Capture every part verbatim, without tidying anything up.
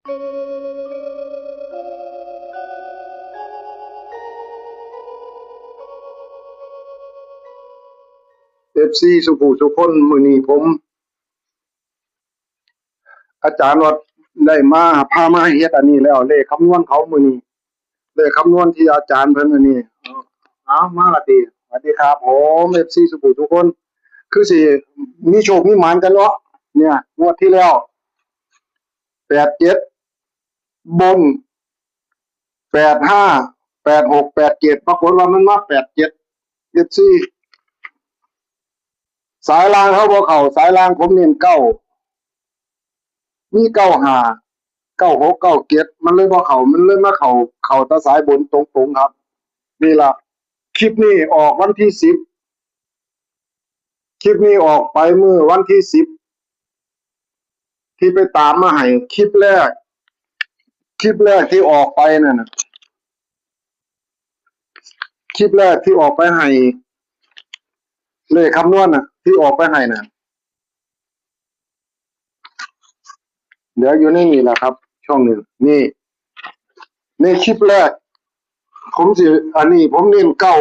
เอฟซีสุผู้สุคน มื้อนี้ผม อาจารย์ว่าได้มา พามาเฮ็ดอันนี้แล้ว เลขคำนวณเขามื้อนี้ เลขคำนวณที่อาจารย์เพิ่นอันนี้ เอามาละติ สวัสดีครับผม เอฟซีสุผู้สุคน คือสิมีโชคมีหมานกันเนาะ เนี่ย งวดที่แล้ว แปดเจ็ด บน แปดห้า แปดหก แปดเจ็ด ปรากฏว่ามันมา แปดเจ็ด เอฟซี สายล่างเขาบ่เข้า สายล่างผมเน้นเก้า มี เก้าห้า เก้าหก เก้าเจ็ด มันเลยบ่เข้า มันเลยมาเข้า เข้าแต่สายบนตรงๆครับ นี่ล่ะ คลิปนี้ออกวันที่ สิบ คลิปนี้ออกไปมื้อวันที่ สิบ ที่ไปตามมาให้ คลิปแรก คลิปแรกที่ออกไปนั่นน่ะ คลิปแรกที่ออกไปให้ เลขคำนวณน่ะ ที่ออกไปให้น่ะ เดี๋ยวอยู่ในนี่แหละครับ ช่องหนึ่ง นี่ นี่คลิปแรก ผมสิ อันนี้ผมเน้น เก้า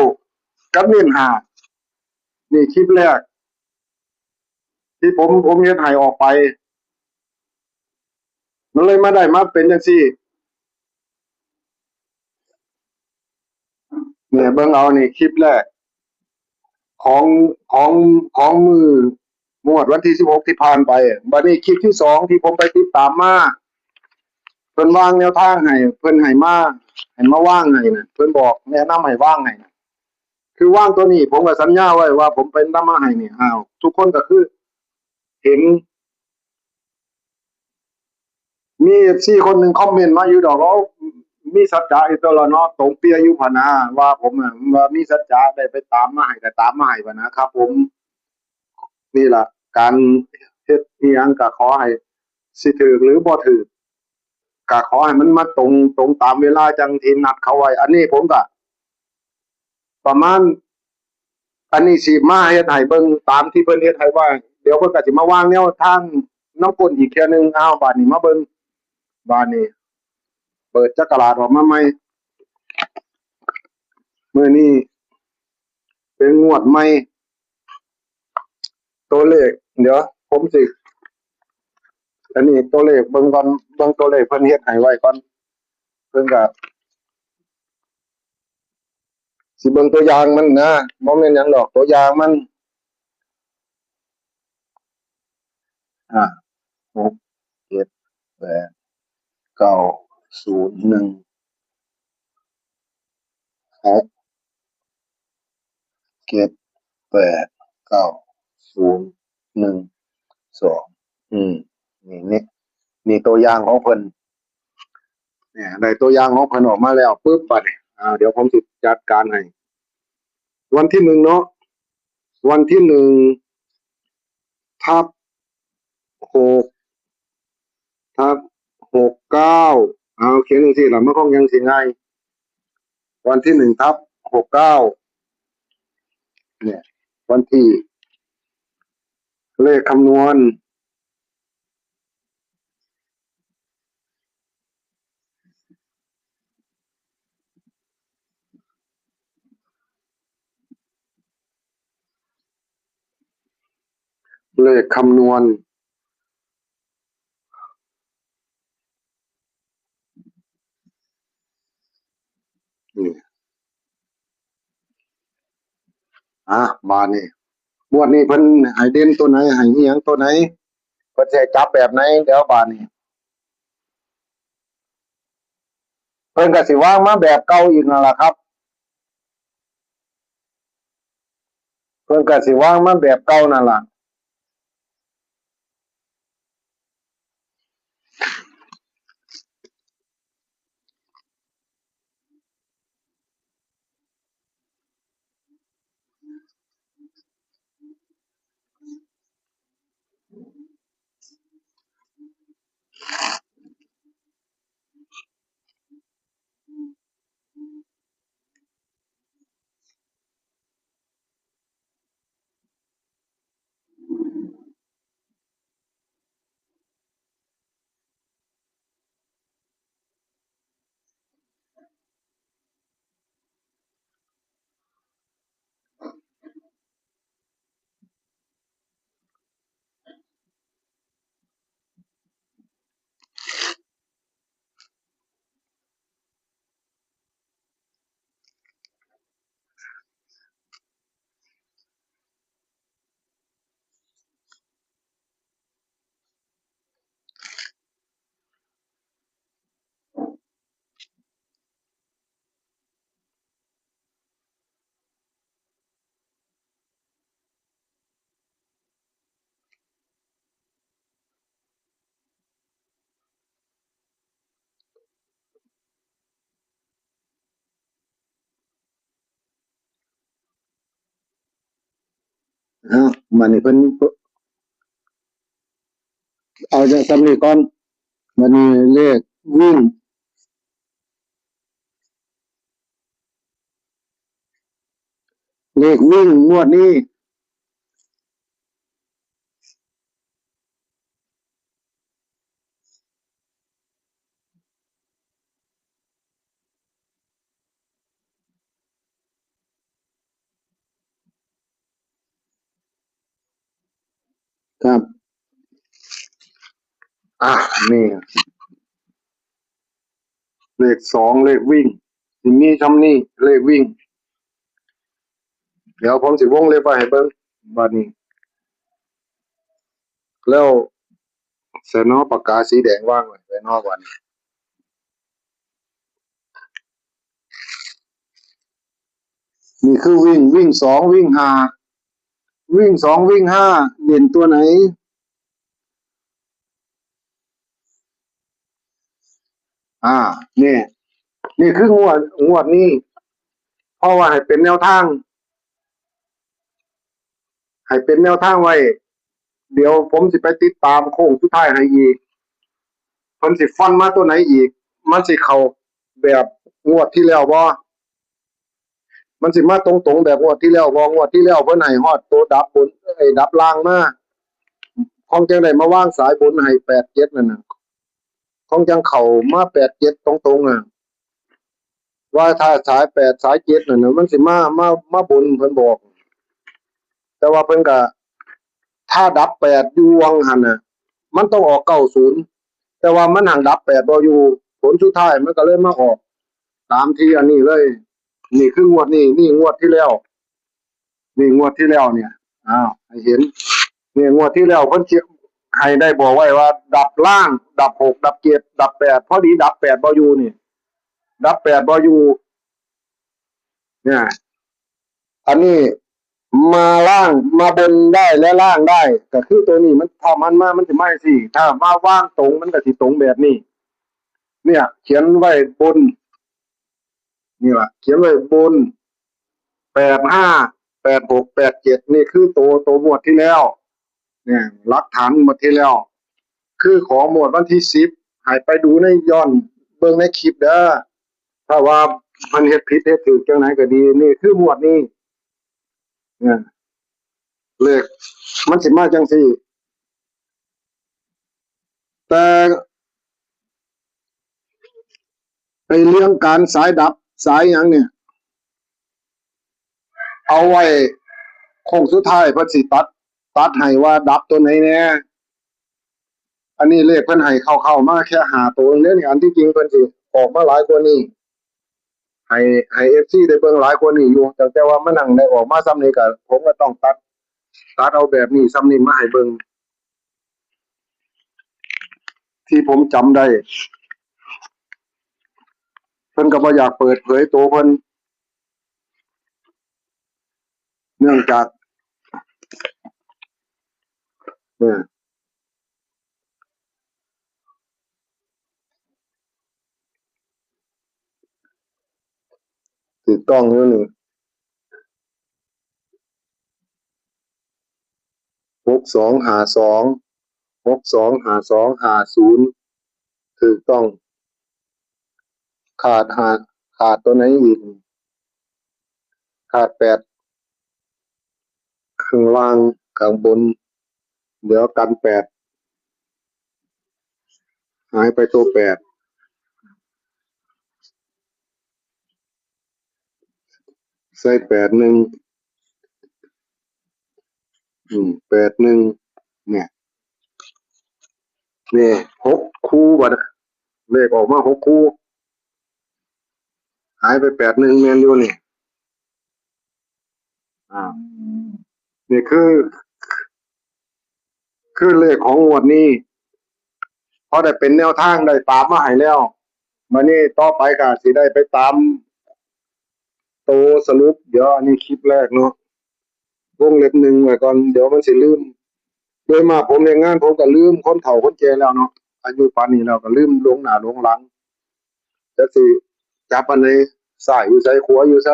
กับเน้น ห้า นี่คลิปแรก ที่ผม ผมเฮ็ดให้ออกไป มันเลยมาได้มาเป็นจังซี่ เนี่ย เบิ่งเอานี่คลิปแรก ของ ของ ของมื้อ งวดวันที่ สิบหก ที่ผ่านไป บัดนี้คลิปที่สองที่ผมไปติดตามมา เพิ่นวางแนวทางให้ เพิ่นให้มา ให้มาวางให้น่ะ เพิ่นบอกแนะนำให้วางให้น่ะ คือวางตัวนี้ ผมก็สัญญาไว้ว่าผมไปนำมาให้นี่ อ้าว ทุกคนก็คือ เห็น มีเอฟซีคนหนึ่งคอมเมนต์มาอยู่ดอก ว่ามีสัจจะอยู่ตัวละเนาะ ตรงเปียอยู่พะนะ ว่าผมน่ะ ว่ามีสัจจะได้ไปตามมาให้ ก็ตามมาให้พะนะครับผม นี่ล่ะ การเฮ็ดอีหยังก็ขอให้ สิถืกหรือบ่ถืก ก็ขอให้มันมาตรง ตรงตามเวลาจังที่นัดเขาไว้ อันนี้ผมก็ ประมาณ อันนี้สิมาเฮ็ดให้เบิ่งตามที่เพิ่นเฮ็ดให้ไว้ เดี๋ยวเพิ่นก็สิมาวางแนวทางนำก้นอีกเทื่อหนึ่ง อ้าว บาดนี้มาเบิ่ง บาดนี้ เปิดจักราชออกมาใหม่ มื้อนี้เป็นงวดใหม่ ตัวเลข เดี๋ยวผมสิ อันนี้ตัวเลขเบิ่งก่อน เบิ่งตัวเลขเพิ่นเฮ็ดให้ไว้ก่อน เพิ่นก็ สิเบิ่งตัวอย่างมันนะ บ่แม่นหยังดอก ตัวอย่างมัน อ่า หก เจ็ด แปด เก้า ศูนย์ หนึ่ง หก เจ็ด แปด เก้า ศูนย์ หนึ่ง สอง อืม นี่ นี่ นี่ตัวอย่างของเพิ่น เนี่ย ได้ตัวอย่างของเพิ่นออกมาแล้วปุ๊บ บัดนี้ อ่า เดี๋ยวผมสิจัดการให้ วันที่หนึ่งเนาะ วันที่หนึ่ง ทับ หก ทับ หกเก้า เอา เขียนจังซี่ล่ะ มันคงยังสิง่าย วันที่หนึ่ง ทับ หกเก้า เนี่ย วันที่ เลขคำนวณ เลขคำนวณ นี่ อ่ะ บาดนี้ งวดนี้เพิ่นให้เด่นตัวไหน ให้อีหยังตัวไหน เพิ่นสิให้จับแบบไหน เดี๋ยวบาดนี้ เพิ่นก็สิวางมาแบบเก่าอีกนั่นล่ะครับ เพิ่นก็สิวางมาแบบเก่านั่นล่ะ เอามานี่เพิ่น เอาจากซ้ำนี้ก่อน มานี่เลขวิ่ง เลขวิ่งงวดนี้ ครับ อ่ะ นี่ เลขสอง เลขวิ่ง สิมีซ้ำนี้ เลขวิ่ง เดี๋ยวผมสิวงเล็บไว้ให้เบิ่ง บัดนี้ แล้วใส่เนาะ ปากกาสีแดงวางไว้ใส่เนาะ บัดนี้ นี่คือวิ่ง วิ่งสอง วิ่งห้า วิ่งสอง วิ่งห้า เด่นตัวไหน อ่า นี่ นี่คืองวด งวดนี้ เพราะว่าให้เป็นแนวทาง ให้เป็นแนวทางไว้ เดี๋ยวผมสิไปติดตามโค้งสุดท้ายให้อีก เพิ่นสิฟันมาตัวไหนอีก มันสิเข้าแบบงวดที่แล้วบ่ มันสิมาตรงๆแบบงวดที่แล้วบ่ งวดที่แล้วเพิ่นให้ฮอดตัวดับบน ไอ้ดับล่างมา ของจังได้มาวางสายบนให้ แปดเจ็ด นั่นน่ะ ของจังเข้ามา แปดเจ็ด ตรงๆ อ่ะ ว่าถ้าสาย แปด สาย เจ็ด นั่นน่ะ มันสิมา มา มาบนเพิ่นบอก แต่ว่าเพิ่นก็ ถ้าดับ แปด อยู่วังหั่นน่ะ มันต้องออก เก้าศูนย์ แต่ว่ามันหั้นดับ แปด บ่อยู่ ผลสุดท้ายมันก็เลยมาออก ตามที่อันนี้เลย นี่คืองวดนี้ นี่งวดที่แล้ว นี่งวดที่แล้วเนี่ย อ้าว ให้เห็น นี่งวดที่แล้วเพิ่นสิให้ได้บอกไว้ว่า ดับล่าง ดับ หก ดับ เจ็ด ดับ แปด พอดีดับ แปด บ่อยู่นี่ ดับ แปด บ่อยู่ เนี่ย อันนี้มาล่าง มาบนได้และล่างได้ ก็คือตัวนี้มัน ถ้ามันมา มันสิมาจังซี่ ถ้ามาวางตรง มันก็สิตรงแบบนี้ เนี่ย เขียนไว้บน นี่ล่ะ เขียนไว้บน แปดห้า แปดหก แปดเจ็ด นี่คือตัว ตัวงวดที่แล้ว เนี่ย หลักฐานงวดที่แล้ว คือของงวดวันที่ สิบ ให้ไปดูใน ย้อนเบิ่งในคลิปเด้อ ถ้าว่ามันเฮ็ดผิดเฮ็ดถูกจังไหนก็ดี นี่คืองวดนี้ เนี่ย เลขมันสิมาจังซี่ แต่ไอ้เรื่องการสายดับสายหยังเนี่ย เอาไว้โค้งสุดท้ายเพิ่นสิตัด ตัดให้ว่าดับตัวไหนแน่ อันนี้เลขเพิ่นให้เข้าๆมาแค่ห้าตัวเองเด้นี่ อันที่จริงเพิ่นสิออกมาหลายกว่านี้ ให้ ให้ เอฟซี ได้เบิ่งหลายกว่านี้อยู่ แต่ แต่ว่ามันนั่งได้ออกมาซ้ำนี้ก็ ผมก็ต้องตัด ตัดเอาแบบนี้ซ้ำนี้มาให้เบิ่ง ที่ผมจำได้ เพิ่นก็บ่อยากเปิดเผยตัวเพิ่น เนื่องจาก เนี่ย ถูกต้องอยู่นี่ หกสองห้าสอง หกสองห้าสอง ห้าศูนย์ ถูกต้อง ขาดห้า ขาดตัวไหนอีก ขาด แปด ข้างล่าง ข้างบน เดี๋ยวกัน แปด หายไปตัว แปด ใส่ แปดหนึ่ง อืม แปดหนึ่ง เนี่ย เนี่ย หกคู่บัด เลขออกมา หกคู่ หายไป แปดหนึ่ง แม่นอยู่นี่ อ่า นี่คือ คือเลขของงวดนี้ พอได้เป็นแนวทาง ได้ตามมาให้แล้ว บัดนี้ต่อไปก็สิได้ไปตามโตสรุป เดี๋ยวอันนี้คลิปแรกเนาะ วงเล็บหนึ่งไว้ก่อน เดี๋ยวมันสิลืม โดยมากผมเฮ็ดงาน ผมก็ลืม คนเฒ่าคนแก่แล้วเนาะ อายุปานนี้แล้วก็ลืมหลงหน้าหลงหลัง จักสิจับอันไหน ซ้ายอยู่ไส ขวาอยู่ไส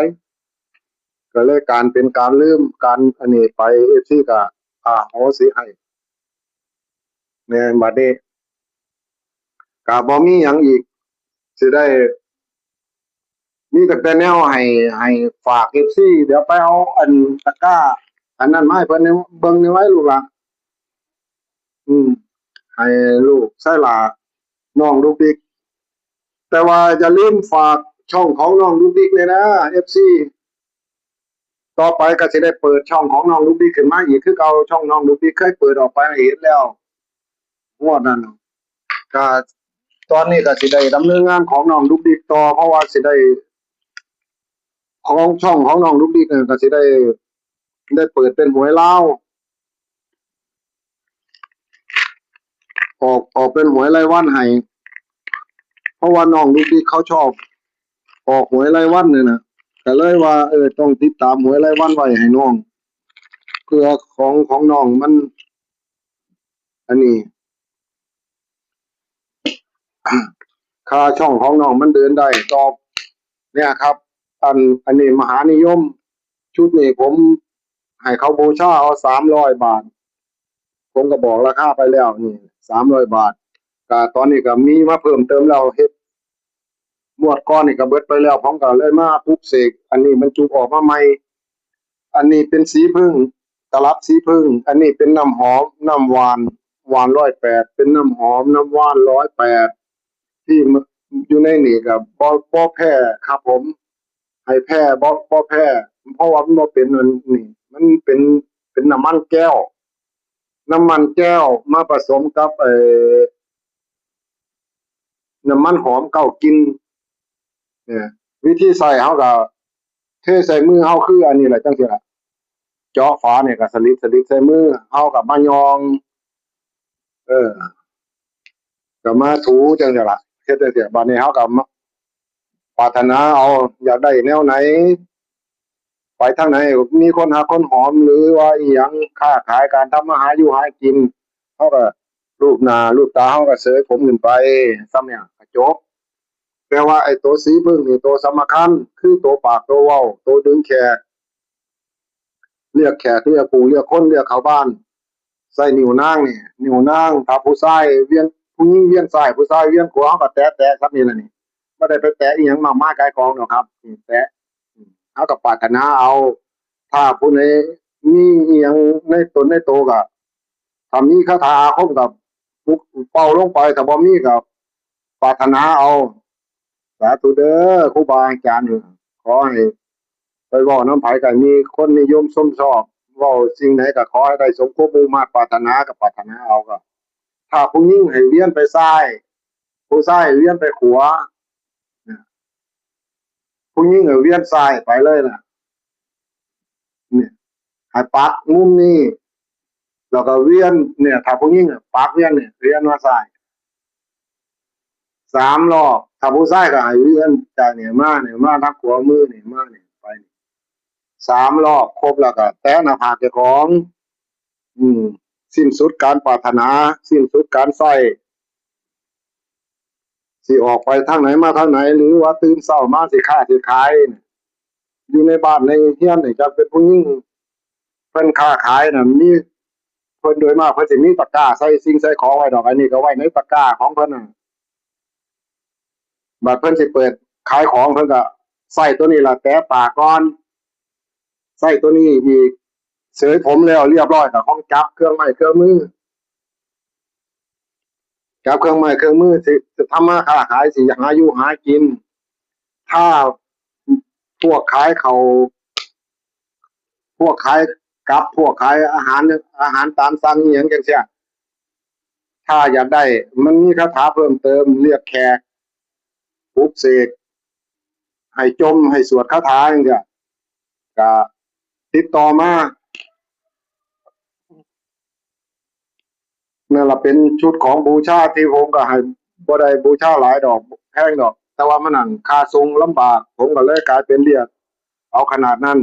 ก็เลยการเป็นการลืมการอันนี้ไป เอฟซี ก็อโหสิให้ เนี่ยบัดนี้ก็บ่มีหยังอีก สิได้ มีตั้งแต่แนวให้ ให้ฝาก เอฟซี เดี๋ยวไปเอาอันตะกร้า อันนั้นมาให้เพิ่นเบิ่งในไว้ลูกหลาน อืม ให้ลูกชายหล่า น้องดุกดิก แต่ว่าอย่าลืมฝากช่องของน้องดุกดิกเนี่ยนะ เอฟซี ต่อไปก็สิได้เปิดช่องของน้องดุกดิกขึ้นมาอีกคือเก่า ช่องน้องดุกดิกเคยเปิดออกไปให้เห็นแล้ว งวดนั้น ก็ตอนนี้ก็สิได้ดำเนินงานของน้องดุกดิกต่อ เพราะว่าสิได้ ของช่องของน้องดุกดิกเนี่ยก็สิได้ ได้เปิดเป็นหวยลาว ออก ออกเป็นหวยรายวันให้ เพราะว่าน้องดุกดิกเขาชอบออกหวยรายวันเนี่ยนะ ก็เลยว่า เออ ต้องติดตามหวยรายวันไว้ให้น้อง เพื่อของ ของน้องมัน อันนี้ ค่าช่องของน้องมันเดินได้ต่อ เนี่ยครับ อัน อันนี้มหานิยม ชุดนี้ผมให้เขาบูชาเอา สามร้อยบาท ผมก็บอกราคาไปแล้ว นี่ สามร้อยบาท ก็ตอนนี้ก็มีมาเพิ่มเติมแล้ว เฮ็ด งวดก่อนนี่ก็เบิดไปแล้ว ผมก็เลยมาปลุกเสก อันนี้บรรจุออกมาใหม่ อันนี้เป็นสีผึ้ง ตลับสีผึ้ง อันนี้เป็นน้ำหอม น้ำว่าน ว่านร้อยแปด เป็นน้ำหอม น้ำว่านร้อยแปด ที่อยู่ในนี่ก็บ่ บ่แพ้ครับผม ให้แพ้ บ่ บ่แพ้ เพราะว่ามันบ่เป็นอันนี้ มันเป็น เป็นน้ำมันแก้ว น้ำมันแก้วมาผสมกับ เอ่อ น้ำมันหอมเก้ากลิ่น เนี่ย วิธีใส่เฮาก็เทใส่มือเฮาคืออันนี้แหละ จังซี่ล่ะ เจาะฝาเนี่ยก็สลิด สลิดใส่มือ เฮาก็มายอง เออ ก็มาถูจังซี่ล่ะ เฮ็ดจังซี่ บัดนี้เฮาก็มา ปรารถนาเอา อยากได้แนวไหน ไปทางไหน มีคนฮักคนหอม หรือว่าอีหยัง ค้าขาย การทำมาหาอยู่หากิน เฮาก็รูปหน้ารูปตา เฮาก็เสยผมขึ้นไป ส่ำเนี่ยก็จบ แต่ว่าไอ้ตัวสีผึ้งนี่ตัวสำคัญ คือตัวปากตัวเว้า ตัวดึงแขก เรียกแขก เรียกผู้ เรียกคน เรียกเข้าบ้าน ใส่นิ้วนางนี่ นิ้วนาง ถ้าผู้ชายเวียน ผู้หญิงเวียนซ้าย ผู้ชายเวียนขวา เฮาก็แตะ แตะส่ำนี้ล่ะนี่ บ่ได้ไปแตะอีหยังมากมายกายกองดอกครับ นี่แตะ เฮาก็ปรารถนาเอา ถ้าผู้ใดมีอีหยังในตนในโตก็ ถ้ามีคาถาอาคมก็ปลุกเป่าลงไป ถ้าบ่มีก็ปรารถนาเอา สาธุเด้อ ครูบาอาจารย์ ขอให้ไปเว้านำไผก็มีคนนิยมชมชอบ เว้าสิ่งใดก็ขอให้ได้สมความมุ่งมาดปรารถนา ก็ปรารถนาเอา ก็ ถ้าผู้หญิงให้เวียนไปซ้าย ผู้ชายให้เวียนไปขวา ผู้หญิงให้เวียนซ้ายไปเลยนะ เนี่ย ให้ปักมุมนี้ แล้วก็เวียน เนี่ย ถ้าผู้หญิงอะปักเวียนเนี่ย เวียนมาซ้าย สามรอบ ถ้าผู้ชายก็ให้เวียนจากเนี่ยมาเนี่ย มาทางขวามือเนี่ย มาเนี่ย ไปเนี่ย สามรอบ ครบแล้วก็แตะหน้าผากเจ้าของ อืม สิ้นสุดการปรารถนา สิ้นสุดการใช้ สิออกไปทางไหนมาทางไหน หรือว่าตื่นเช้ามาสิค้าสิขาย อยู่ในบ้านในเฮือนนี่ จักเป็นผู้หญิง เพิ่นค้าขายน่ะ มี เพิ่นโดยมากเพิ่นสิมีตะกร้าใส่สิ่งใส่ของไว้ดอก อันนี้ก็ไว้ในตะกร้าของเพิ่นน่ะ บัดเพิ่นสิเปิดขายของ เพิ่นก็ใส่ตัวนี้ล่ะแตะปากก่อน ใส่ตัวนี้อีก เสยผมแล้วเรียบร้อย ก็ของจับเครื่องไม้เครื่องมือ จับเครื่องไม้เครื่องมือ สิ สิทำมาค้าขาย สิหาอยู่หากิน ถ้าพวกขายเขาว พวกขายกับ พวกขายอาหาร อาหารตามสั่งอีหยังจังซี้ ถ้าอยากได้ มันมีคาถาเพิ่มเติม เรียกแขก ปลุกเสก ให้จม ให้สวดคาถาจังซี้ ก็ติดต่อมา นั่นล่ะเป็นชุดของบูชาที่ผมก็ให้ บ่ได้บูชาหลายดอก แพงดอก แต่ว่ามันนั่นค่าส่งลำบาก ผมก็เลยกลายเป็นเรียกเอาขนาดนั้น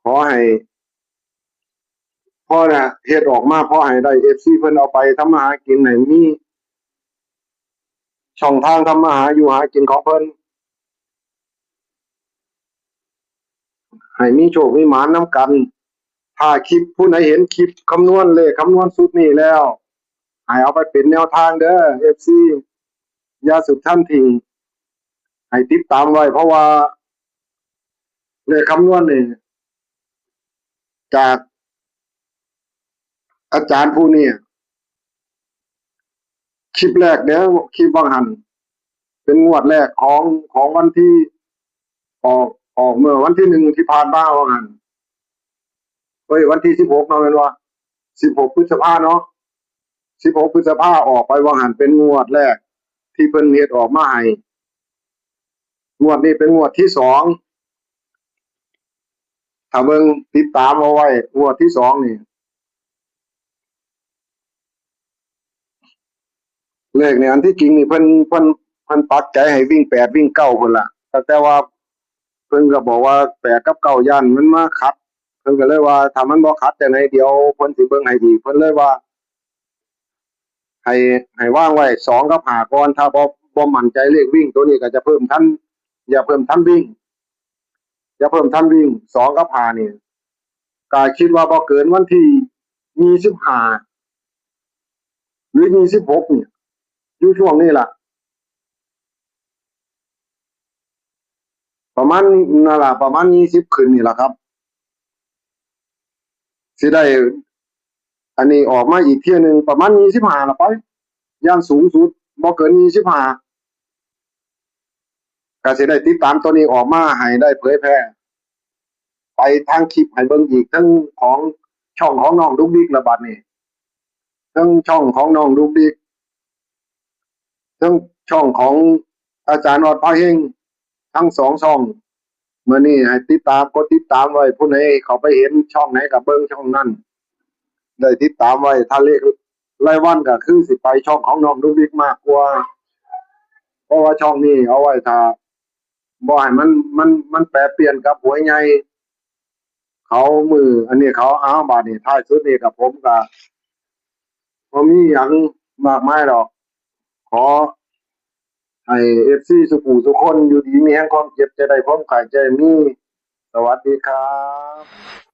ขอให้ พอน่ะ เฮ็ดออกมา พอให้ได้ เอฟซี เพิ่นเอาไปทำมาหากิน ให้มีช่องทางทำมาหาอยู่หากินของเพิ่น ให้มีโชคมีหมานนำกัน ถ้าคลิป ผู้ใดเห็นคลิปคำนวณเลขคำนวณชุดนี้แล้ว ให้เอาไปเป็นแนวทางเด้อ เอฟซี อย่าสุดท่านทิ้ง ให้ติดตามไว้ เพราะว่าเลขคำนวณนี่ จากอาจารย์ผู้นี้ คลิปแรกเด้อ คลิปวังหัน เป็นงวดแรกของ ของวันที่ ออก ออกเมื่อวันที่หนึ่งที่ผ่านมาวังหัน เอ้ย วันที่สิบหกเนาะ แม่นบ่ สิบหกพฤษภาเนาะ สิบหกพฤษภาออกไปวังหัน เป็นงวดแรกที่เพิ่นเฮ็ดออกมาให้ งวดนี้เป็นงวดที่สอง ถ้าเบิ่งติดตามเอาไว้ งวดที่สองนี่ เลขนี่ อันที่จริงนี่เพิ่น เพิ่น เพิ่นปักใจให้วิ่งแปดวิ่งเก้าพุ้นล่ะ แต่ แต่ว่าเพิ่นก็บอกว่าแปดกับเก้าย้านมันมาขัด เพิ่นก็เลยว่าถ้ามันบ่ขัดจั่งใดเดี๋ยวเพิ่นสิเบิ่งให้อีก เพิ่นเลยว่า ให้ ให้วางไว้สองกับห้าก่อน ถ้าบ่ บ่มั่นใจเลขวิ่งตัวนี้ก็จะเพิ่มทัน อย่าเพิ่มทันวิ่ง อย่าเพิ่มทันวิ่ง สองกับห้านี่ ก็คิดว่าบ่เกินวันที่ยี่สิบห้า หรือยี่สิบหกนี่ อยู่ช่วงนี้ล่ะ ประมาณนั่นล่ะ ประมาณยี่สิบขึ้นนี่ล่ะครับ สิได้ อันนี้ออกมาอีกเทื่อหนึ่งประมาณยี่สิบห้าล่ะไป อย่างสูงสุดบ่เกินยี่สิบห้า ก็สิได้ติดตามตัวนี้ออกมาให้ได้เผยแพร่ ไปทางคลิปให้เบิ่งอีก ทั้งของช่องของน้องดุกดิกละบัดนี้ ทั้งช่องของน้องดุกดิก ทั้งช่องของอาจารย์ออดพาเฮง ทั้งสองช่อง มื้อนี้ให้ติดตาม กดติดตามไว้ ผู้ใดเข้าไปเห็นช่องไหนก็เบิ่งช่องนั้น ได้ติดตามไว้ ถ้าเลขรายวันก็คือสิไปช่องของน้องดุกดิกมากกว่า เพราะว่าช่องนี้เอาไว้ถ้า บ่ให้มัน มัน มันแปรเปลี่ยนกับหวยใหญ่เขา มื้ออันนี้เขา เอา บาดนี้ท้ายสุดนี้กับผมก็บ่มีหยังมากมายดอก ขอให้เอฟซีสุผู้สุคนอยู่ดีมีแฮง ความเจ็บจะได้ความไข้จะมี สวัสดีครับ